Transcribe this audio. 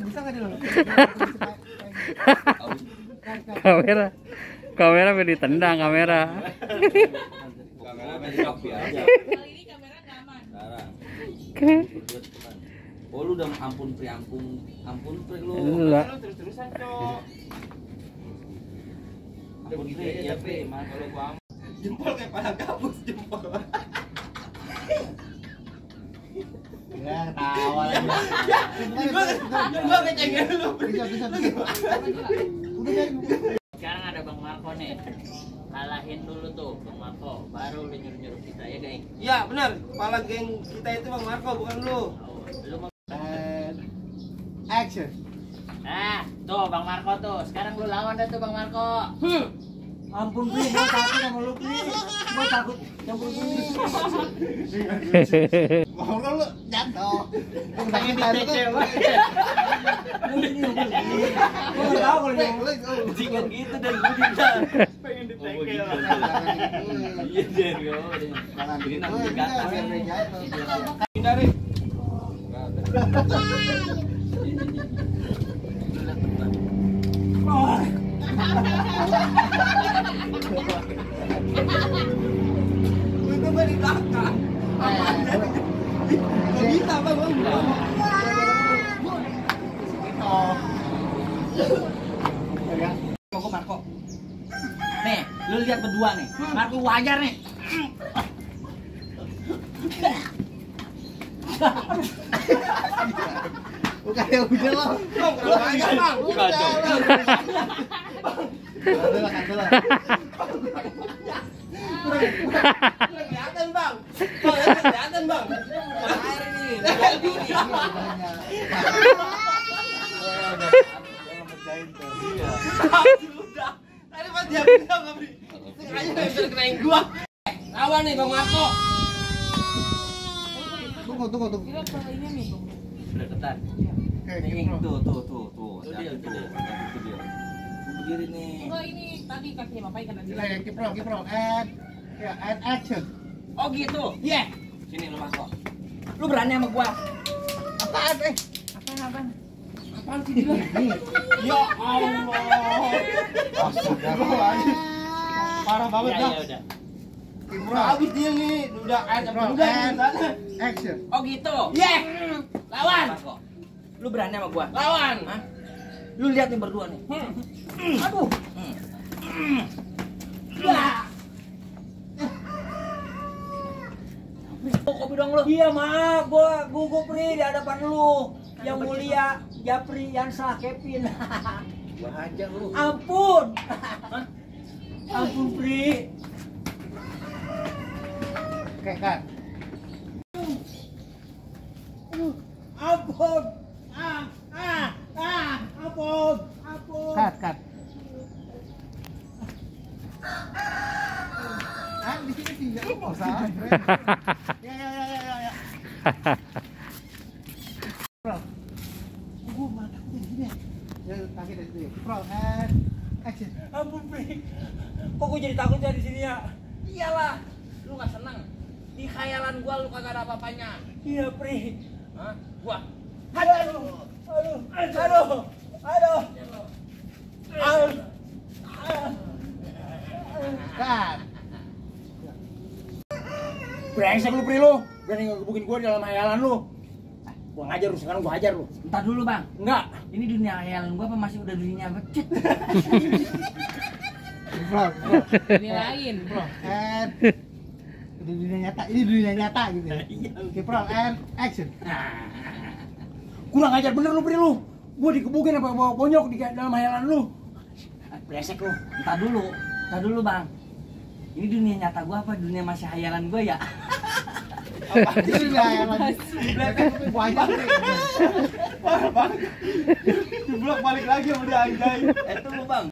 bisa nggak dulu? Kamera udah ditendang kamera. Kamera main kopi aja. Kali ini kamera nggak aman. Sekarang. Oh lu udah ampun pri lu. Enggak. Terus-terusan cok. Ampun pri ya pri, mana kalau gua Jempol kayak pada gabus jempol. Ya tawa lagi. Gua kecengin lu. Bisa. Sekarang ada Bang Marco nih. Kalahin dulu tuh Bang Marco, baru lu nyuruh-nyuruh kita ya, geng. Iya, benar. Kepala geng kita itu Bang Marco, bukan lu. Lu mau Action. tuh Bang Marco tuh. Sekarang lu lawan dah tuh Bang Marco. Ampun Pri, gua takut sama lu Pri. Gua takut campur gue. Mau lu jatuh. Pengen dicek. Gua tahu kalau lu jingan gitu dan gua dibilang pengen dicek. iya deh gua. Jangan Ini gitu. nanti kata Hindari. Itu beri belakang. Gak bisa bang. Marco. Nih, lu lihat berdua nih. Marco wajar nih. Bukan yang hujan loh. Bang, kenapa aja bang? Kacau. Kantolah. Kelihatan bang. Kelihatan bang. Air ini. Sudah. Tadi pas dia bilang nggak beri. Sengaja nggak kenain gua. Lawan nih Bang Marco. Tunggu. Kita kalinya nih, Bang. Udah ketat. Tuh. Itu dia. Berdiri nih. Enggak, ini tadi kaki Bapak kena dia. Kiprol. And action. Oh gitu. Yeah. Sini lu Marco. Lu berani sama gua? Apaan? Apaan sih dia? Ya Allah. Astagfirullahaladzim. Parah banget dah. Ya udah. Habis dia nih, udah action. Oh gitu. Yeah. Lawan. Marco. Lu berani sama gua? Lawan. Hah? Lu lihat nih berdua nih. Aduh. Kopi dong lu. Iya mak, gua gugup Pri di hadapan lu. Yang mulia Japri Yansah Kevin. Gua hajar lu. Ampun. Ampun Pri. Oke, kan. Ampun. Ampun. Cut. Di sini tinggal mau salah. Ya. Bro. Gua mata aku di sini. Ya, kaki dari situ. Bro, and action. Ampun Pri. Kok gua jadi takut ya di sini ya? Iyalah. Lu gak seneng. Di khayalan gua lu kagak ada apa-apanya. Iya Pri. Hah? Gua. Aduh. Cut. Brengsek lu Pri lu. Berani ngegebukin gua di dalam hayalan lu. Gua ngajar lu, sekarang gua hajar lu. Entar dulu, Bang. Enggak. Ini dunia khayalan gua apa masih udah dunia becet? Bro. Ini lain. Bro, and ini dunia nyata gitu ya. Oke, bro, and action. Kurang ajar bener lu Pri lu. Gua dikebukin apa bawa bonyok di dalam hayalan lu. Brengsek lu. Entar dulu, Bang. Ini dunia nyata gua apa dunia masih khayalan gua ya? Apa sih dunia yang di belakang banyak nih. Parah banget. Di blok balik lagi sama dia anjay. Itu lu Bang.